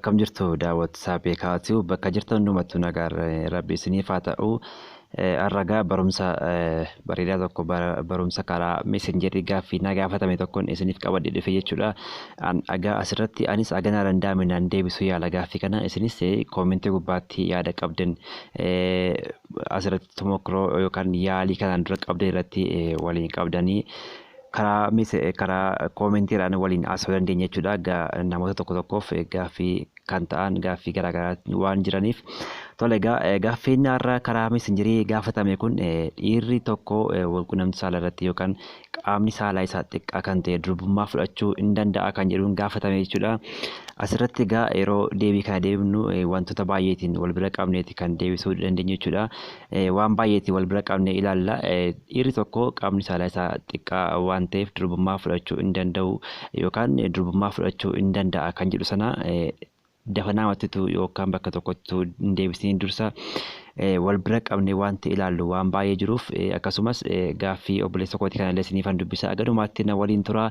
Akkam jirtu daawwattoota beekaatu bakka jirtan hundumattuu nagaan rabbi isiniif haa ta'u. Har'a barumsa bareedaa tokko barumsa karaa messenjerii gaaffii na gaafatame tokkoon isiniif qabadhee dhufe jechuudha. Egaa asirratti anis haganaa danda'ame naan deebisuu yaala gaaffii kana isinis koomentii gubbaatti yaada qabdan asirratti tomokroo yookaan yaalii kanaan dura qabdan irratti waliin qabdanii karaa karaa koomentiidhaan waliin haasa'uu dandeenya jechuudha. Egaa namoota tokko tokkoof gaaffii kan ta'an gaaffii garaagaraa waan jiraniif. Tole egaa gaaffiin har'a karaa messenjerii gaafatame kun dhiirri tokko walqunnamtii saalaa irratti yookaan qaamni saalaa isaa xiqqaa kan ta'e durbummaa fudhachuu hin danda'a kan jedhuun gaafatame jechuudha. Asirratti egaa yeroo deebii kana deebifnu wantoota baay'eetiin wal bira qabneeti kan deebisuu dandeenyu jechuudha. Waan baay'eetiin wal bira qabnee ilaalla. Dhiirri tokko qaamni saalaa isaa xiqqaa waan ta'eef durbummaa fudhachuu hin danda'u yookaan durbummaa fudhachuu hin danda'a kan jedhu sana dafa namattitu yookaan bakka tokkottu hin deebisiin dursa wal bira qabnee wanti ilaallu waan baay'ee jiruuf akkasumas gaaffii obboleessa kootii kanallee isiniifan dubbisa gadumaatti na waliin tura.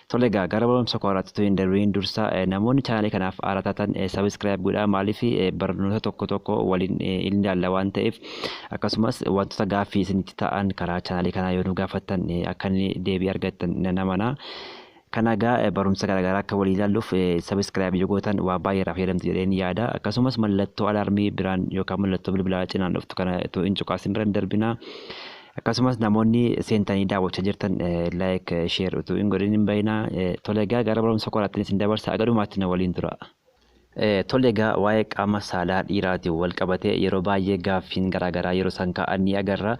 Tole egaa gara barumsa kooraatti hin darbiin dursa namoonni chaanalii kanaaf haaraa taatan sabiskiraayib godhaa maaliif barnoota tokko tokko waliin ilaalla waan ta'eef akkasumas wantoota gaaffii isinitti ta'an karaa chaanalii kanaa yoo nu gaafattan akka inni deebii argattan nan amana. Kana egaa barumsa garaagaraa akka walii ilaalluuf sabiskiraayib yoo gootan waa baay'ee irraa fayyadamtu jedheen yaada. Akkasumas mallattoo alaarmii biraan yookaan mallattoo bilbilaa cinaan dhuftu kana itoo hin cuqaasin bira hin darbinaa. Akkasumas namoonni seentanii daawwachaa jirtan laayik sheer utuu hin godhin hin bayinaa. Tole egaa gara barumsa kooraatti isin dabarsa agadumaatti na waliin tura. Tole egaa waa'ee qaama saalaa dhiiraatiin wal qabatee yeroo baay'ee gaaffiin garaagaraa yeroo isaan ka'an ni agarra.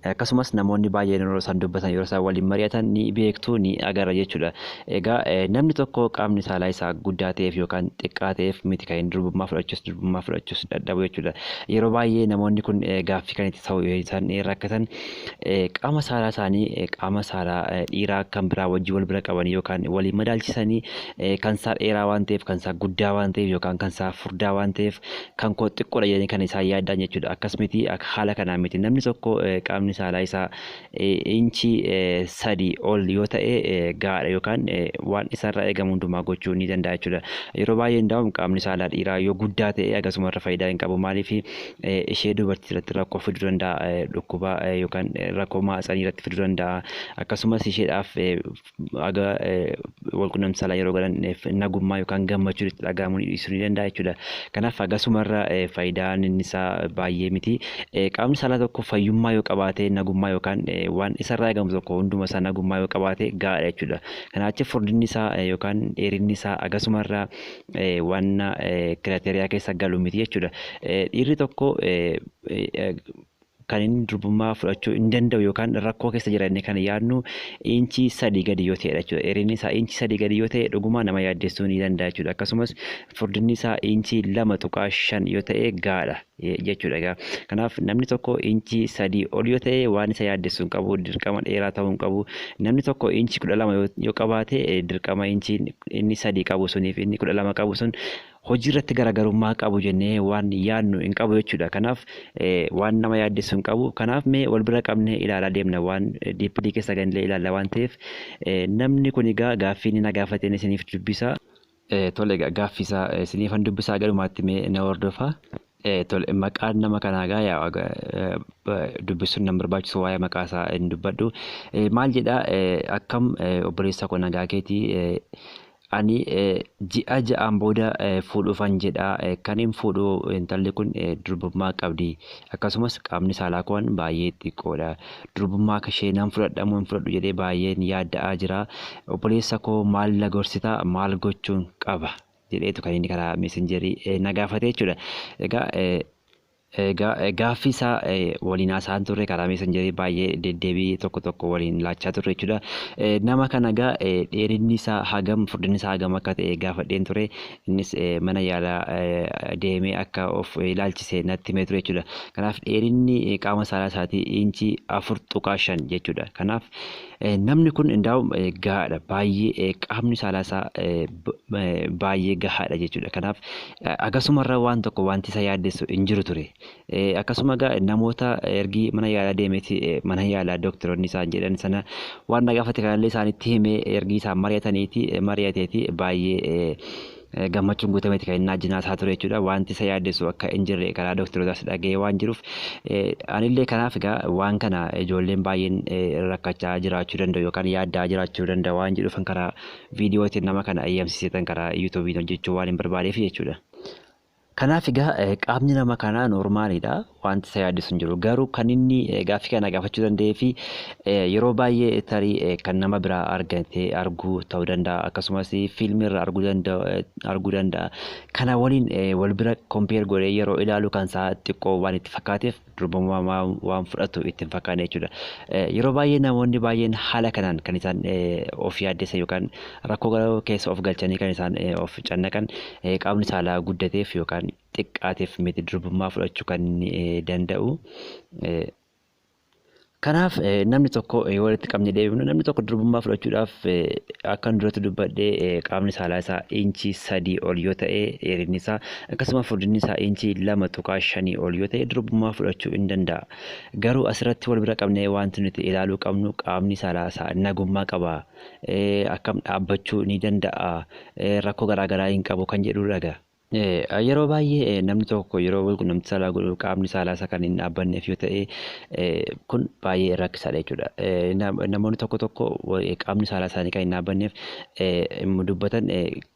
Akkasumas namoonni baay'een yeroo isaan dubbatan yeroo isaan waliin mari'atan ni beektu ni agarra jechuudha. Egaa namni tokko qaamni saalaa isaa guddaa ta'eef yookaan xiqqaa ta'eef miti kan inni durbummaa fudhachuus durbummaa fudhachuus dadhabu jechuudha. Yeroo baay'ee namoonni kun gaaffii kan itti ta'u isaan rakkatan qaama saalaa isaanii qaama saalaa dhiiraa kan biraa wajjin wal bira qabanii yookaan waliin madaalchisanii kan isaa dheeraa waan ta'eef kan isaa guddaa waan ta'eef yookaan kan isaa furdaa waan ta'eef kan koo xiqqoodha jedhanii kan isaan yaaddan jechuudha. Akkas miti haala kanaan miti. Namni tokko qaamni saalaa isaa inchii 3 ol yoo ta'e gahaadha yookaan waan isarraa eegamu hundumaa gochuu ni danda'a jechuudha. Yeroo baay'ee ndaa'um qaamni saalaa dhiiraa yoo guddaa ta'e akkasuma irra faayidaa hin qabu. Maaliif ishee dubartii irratti rakkoo fiduu danda'a dhukkuba yookaan rakkoo maatsanii irratti fiduu danda'a. Akkasumas isheedhaaf aga walqunnamtii saalaa yeroo galan nagummaa yookaan gammachuu itti dhaga'amuu dhiisuu ni danda'a jechuudha. Kanaaf akkasumarra faayidaan inni isaa baay'ee miti. Qaamni saalaa tokko fayyummaa yoo qabaate nagummaa yookaan waan isarraa eegamu tokko hunduma isaa nagummaa yoo qabaate gahaadha jechuudha. Kanaachi furdinni isaa yookaan dheerinni isaa akkasumarra waan kiraateriyaa keessa galu miti jechuudha. Dhiirri tokko kan inni durbummaa fudhachuu hin danda'u yookaan rakkoo keessa jira inni kan yaadnu inchii 3 gadi yoo ta'edha jechuudha. Dheerinni isaa inchii 3 gadi yoo ta'e dhuguma nama yaaddessuu ni danda'a jechuudha. Akkasumas furdinni isaa inchii 2.5 yoo ta'e gahaadha jechuudha. Egaa kanaaf namni tokko inchii 3 ol yoo ta'e waan isa yaaddessuu hin qabu dirqama dheeraa ta'uu hin qabu. Namni tokko inchii 12 yoo qabaate dirqama inchii inni 3 qabu suniif inni 12 qabu sun hojii irratti garaagarummaa qabu jennee waan yaadnu hin qabu jechuudha. Kanaaf waan nama yaaddessu hin qabu. Kanaaf mee wal bira qabnee ilaalaa deemna waan diippilii keessa gallee ilaalla waan ta'eef namni kun egaa gaaffii inni na gaafateen isiniif dubbisa. Tole egaa gaaffii isaa isiniifan dubbisaa galumaatti mee na hordofa. Tole maqaan nama kanaa egaa yaa dubbisuun nan barbaachisu waa'ee maqaa isaa hin dubbadhu. Maal jedhaa akkam obboleessa koo nagaa keetii ani ji'a 6 booda fuudhuufan jedha. Kan hin fuudhu intalli kun durbummaa qabdi. Akkasumas qaamni saalaa koon baay'ee xiqqoodha. Durbummaa akka ishee nan fudhadha moo hin fudhadhu jedhee baay'een yaadda'aa jira. Obboleessa koo maal na gorsita maal gochuun qaba jedheetu kan inni karaa messenjerii na gaafate jechuudha. Egaa gaaffii isaa waliin haasa'an turre karaa messenjerii baay'ee deddeebii tokko tokko waliin laachaa turre jechuudha. Nama kana egaa dheerinni isaa hagam furdinni isaa hagam akka ta'e gaafadheen ture. Innis mana yaalaa deemee akka of ilaalchise natti himee ture jechuudha. Kanaaf dheerinni qaama saalaa isaatii inchii 4.5 jechuudha. Kanaaf namni kun ndaa'um gahaadha. Baay'ee qaamni saalaa isaa baay'ee gahaadha jechuudha. Kanaaf akkasumarra waan tokko wanti isa yaaddessu hin jiru ture. Akkasuma egaa namoota ergi mana yaalaa deemeeti mana yaalaa doktoroonni isaan jedhan sana waan na gaafate kanallee isaanitti himee ergi isaan mari'ataniiti mari'ateeti baay'ee Gammachuun guutameeti kan inni ajjinaasaa ture jechuudha. Wanti isa yaaddessu akka hin jirre karaa dooktorootaas dhaga'ee waan jiruuf, anillee kanaaf egaa waan kana ijoolleen baay'een rakkachaa jiraachuu danda'u yookaan yaaddaa jiraachuu danda'u waan jedhuuf karaa viidiyootiin nama kana eeyyamsiisetan karaa yuutuubiin hojjechuu waan hin barbaadeef jechuudha. Kanaaf egaa qaamni nama kanaa noormaaliidha. Wanti isa yaaddisu hin jiru. Garuu kan inni gaaffii kana gaafachuu danda'ee fi yeroo baay'ee tarii kan nama biraa argatee arguu ta'uu danda'a. Akkasumas fiilmii irraa arguu danda'a. Kana waliin wal bira kompeer godhee yeroo ilaalu kan isaa xiqqoo waan itti fakkaateef durbummaa waan fudhatu itti hin fakkaanne jechuudha. Yeroo baay'ee namoonni baay'een haala kanaan kan isaan of yaaddessan yookaan rakkoo keessa of galchanii kan isaan of cannaqan qaamni saalaa guddateef yookaan xiqqaateef miti durbummaa fudhachuu kan danda'u. Kanaaf namni tokko yoo walitti qabne deebifnu, namni tokko durbummaa fudhachuudhaaf akkan duratti dubbadhee qaamni saalaa isaa inchii 3 ol yoo ta'e, dheerinni isaa akkasuma furdinni isaa inchii 2.5 ol yoo ta'e durbummaa fudhachuu hin danda'a. Garuu asirratti wal bira qabnee wanti nuti ilaaluu qabnu qaamni saalaa isaa nagummaa qaba, akkam dhaabbachuu ni danda'a, rakkoo garaagaraa hin qabu kan jedhudha egaa. Yeroo baay'ee namni tokko yeroo walqunnamtii saalaa godhu qaamni saalaa isaa kan hin dhaabbanneef yoo ta'e, kun baay'ee rakkisaadha jechuudha. Namoonni tokko tokko qaamni saalaa isaanii kan hin dhaabbanneef dubbatan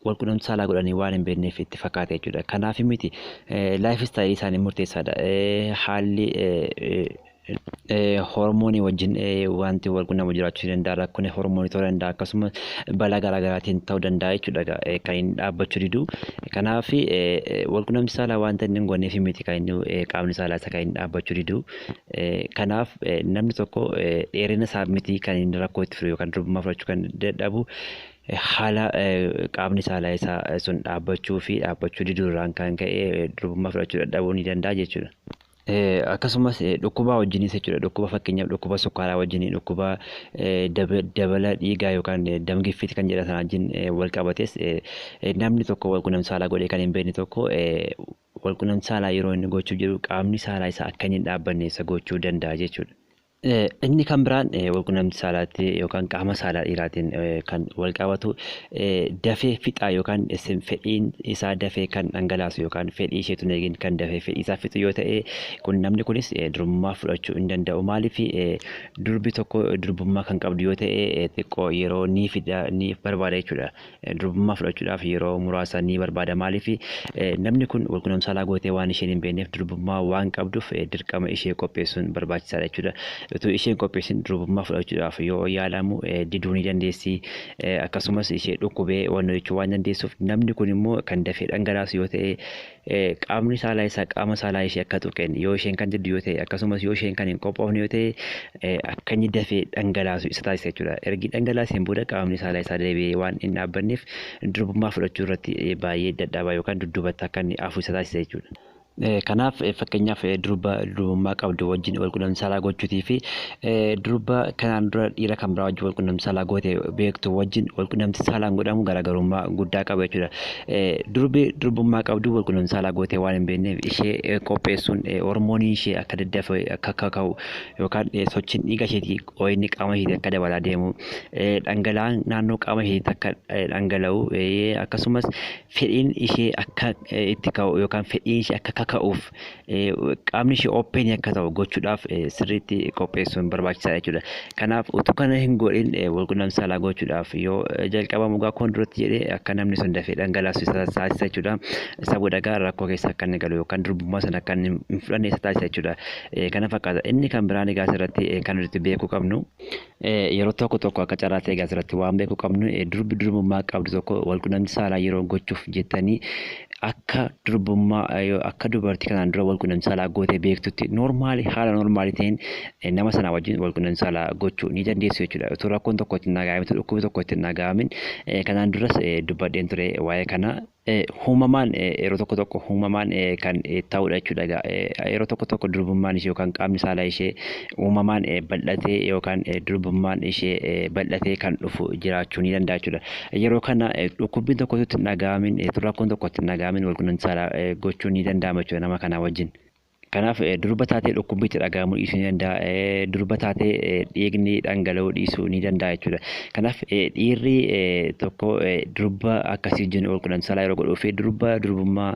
walqunnamtii saalaa godhanii waan hin beekneef itti fakkaata jechuudha. Kanaaf miti, laayif istaayilii isaanii murteessaadha. Haalli hormoonii wajjin wanti walqunnamu jiraachuu danda'a, rakkoon hormoonii ta'uu danda'a, akkasumas balaa garaagaraatiin ta'uu danda'a jechuudha kan inni dhaabbachuu didu. Kanaaf walqunnamtii saalaa wanta inni hin gooneef miti kan inni qaamni saalaa isaa kan inni dhaabbachuu didu. Kanaaf namni tokko dheerina isaa miti kan inni rakkoo itti fidu yookaan durbummaa fudhachuu kan dadhabu, haala qaamni saalaa isaa sun dhaabbachuu fi dhaabbachuu diduu irraan kan ka'e durbummaa fudhachuu dadhabuu ni danda'a jechuudha. Akkasumas dhukkuba wajjinis jechuudha. Dhukkuba fakkeenyaaf dhukkuba sukkaaraa wajjin, dhukkuba dabala dhiigaa yookaan damgiffiiti kan jedhan sana wajjin wal qabates namni tokko walqunnamtii saalaa godhee kan hin beekne tokko walqunnamtii saalaa yeroo inni gochuu jiru qaamni saalaa isaa akka inni hin dhaabbanne isa gochuu danda'a jechuudha. Inni kan biraan walqunnamtii saalaatti yookaan qaama saalaa dhiiraatiin kan wal qabatu dafee fixaa yookaan fedhiin isaa dafee kan dhangalaasu yookaan fedhii isheetu eegin kan dafee fedhii isaa fixu yoo ta'e, kun namni kunis durbummaa fudhachuu hin danda'u. Maaliif? Durbi tokko durbummaa kan qabdu yoo ta'e xiqqoo yeroo ni fida ni barbaada jechuudha. Durbummaa fudhachuudhaaf yeroo muraasa ni barbaada. Maaliif? Namni kun walqunnamtii saalaa gootee waan isheen hin beekneef durbummaa waan qabduuf dirqama ishee qopheessuun barbaachisaadha jechuudha. Utuu isheen qopheessin durbummaa fudhachuudhaaf yoo yaalamu diduu ni dandeessi. Akkasumas ishee dhukkubee waan jechuu waan dandeessuuf, namni kun immoo kan dafee dhangalaasu yoo ta'e, qaamni saalaa isaa qaama saalaa ishee akka tuqeen yoo isheen kan diddu yoo ta'e, akkasumas yoo isheen kan hin qophoofne yoo ta'e, akka inni dafee dhangalaasu isa taasisa jechuudha. Ergi dhangalaaseen booda qaamni saalaa isaa deebi'ee waan hin dhaabbanneef durbummaa fudhachuu irratti baay'ee dadhabaa yookaan dudduubatti akka inni hafu isa taasisa jechuudha. Kanaaf fakkeenyaaf durba durbummaa qabdu wajjin walqunnamtii saalaa gochuutii fi durba kanaan dura dhiira kan biraa wajjin walqunnamtii saalaa goote beektu wajjin walqunnamtii saalaan godhamu garaagarummaa guddaa qaba jechuudha. Durbi durbummaa qabdu walqunnamtii saalaa gootee waan hin beekneef ishee qopheessuun hormoonii ishee akka daddafee akka kaka'u yookaan sochiin dhiiga isheetii, ho'inni qaama isheetii akka dabalaa deemu, dhangala'aan naannoo qaama isheetii akka dhangala'u, akkasumas fedhiin ishee akka itti ka'u yookaan fedhiin ishee akka kaka'uuf, qaamni ishee open akka ta'u gochuudhaaf sirriitti qopheessuun barbaachisaadha jechuudha. Kanaaf utuu kana hin godhin walqunnamtii saalaa gochuudhaaf yoo jalqabamu egaa akkuma duratti jedhee akka namni sun dafee dhangalaasu isa taasisa jechuudha. Isa booda egaa rakkoo keessa akka inni galu yookaan durbummaa sana akka inni hin fudhanne isa taasisa jechuudha. Kana fakkaata. Inni kan biraan egaa asirratti kan nuti beekuu qabnu, yeroo tokko tokko akka carraa ta'e egaa asirratti waan beekuu qabnu, durbi durbummaa qabdu tokko walqunnamtii saalaa yeroo gochuuf jettanii akka durbummaa akka dubartii kanaan dura walqunnamtii saalaa gootee beektutti noormaali haala noormaalii ta'een nama sana wajjin walqunnamtii saalaa gochuu ni dandeessu jechuudha. Utuu rakkoon tokko itti hin dhaga'amin, utuu dhukkubni tokko itti hin dhaga'amin, kanaan duras dubbadheen ture waa'ee kana. Uumamaan yeroo tokko tokko uumamaan kan ta'udha jechuudha. Yeroo tokko tokko durbummaan ishee yookaan qaamni saalaa ishee uumamaan bal'atee yookaan durbummaan ishee bal'atee kan dhufu jiraachuu ni danda'a jechuudha. Yeroo kana dhukkubbiin tokko itti hin dhaga'amin, rakkoon tokko itti hin dhaga'amin walqunnamtii saalaa gochuu ni danda'ama jechuudha nama kana wajjin. Kanaaf durba taatee dhukkubbiitti dhaga'amuu dhiisuu ni danda'a. Durba taatee dhiigni dhangala'uu dhiisuu ni danda'a jechuudha. Kanaaf dhiirri tokko durba akkasii wajjin wal quunnamtii saalaa yeroo godhuu fi durba durbummaa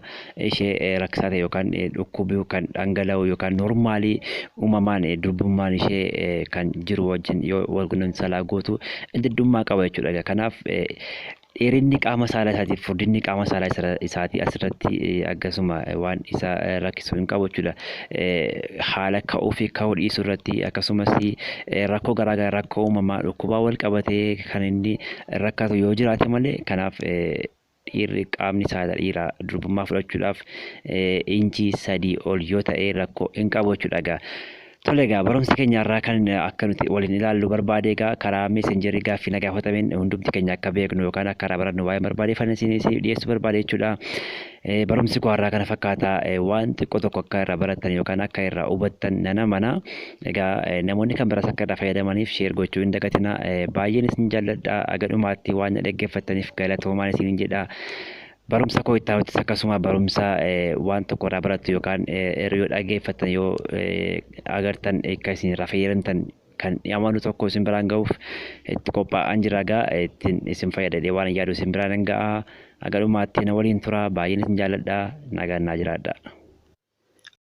ishee rakkisaa ta'e yookaan dhukkubbii kan dhangala'u yookaan normaalii uumamaan durbummaan ishee kan jiru wajjin yoo wal quunnamtii saalaa gootu addaddummaa qaba jechuudha. Kanaaf dheerinni qaama saalaa isaatiif furdinni qaama saalaa isaatii asirratti akkasuma waan isa rakkisu hin qabu jechuudha. Haala ka'uu fi ka'uu dhiisuu irratti akkasumas rakkoo garaagaraa rakkoo uumamaa dhukkubaa wal qabatee kan inni rakkatu yoo jiraate malee, kanaaf dhiirri qaamni saalaa dhiiraa durbummaa fudhachuudhaaf inchii 3 ol yoo ta'e rakkoo hin qabu jechuudha egaa. Tole egaa, barumsi keenya irraa kan akka nuti waliin ilaallu barbaade egaa karaa Messengerii gaaffii na gaafatameen hundumti keenya akka beeknu yookaan akka irraa barannu waa'ee barbaadeeffannee isin dhiyeessuu barbaade jechuudha. Barumsi koo har'aa kana fakkaata. Waan xiqqoo tokko akka irraa barattan yookaan akka irraa hubattan nan amana. Egaa namoonni kan biraas akka irraa fayyadamaniif share gochuu hin dagatina. Baay'een isin jaalladha. Aga dhumaatti waan na dhaggeeffattaniif galatoomaan isiniin jedha. Barumsa koo itti aanuttis akkasuma barumsa waan tokko irraa barattu yookaan yoo dhaggeeffattan yoo agartan akka isin irraa fayyadamtan kan amanu tokko isin biraan ga'uuf itti qophaa'aan jira. Egaa ittiin isin fayyadadhee waan yaadu isin biraan ga'a. Aga dhumaatti na waliin tura. Baay'een isin jaalladha. Nagaan naa jiraadha.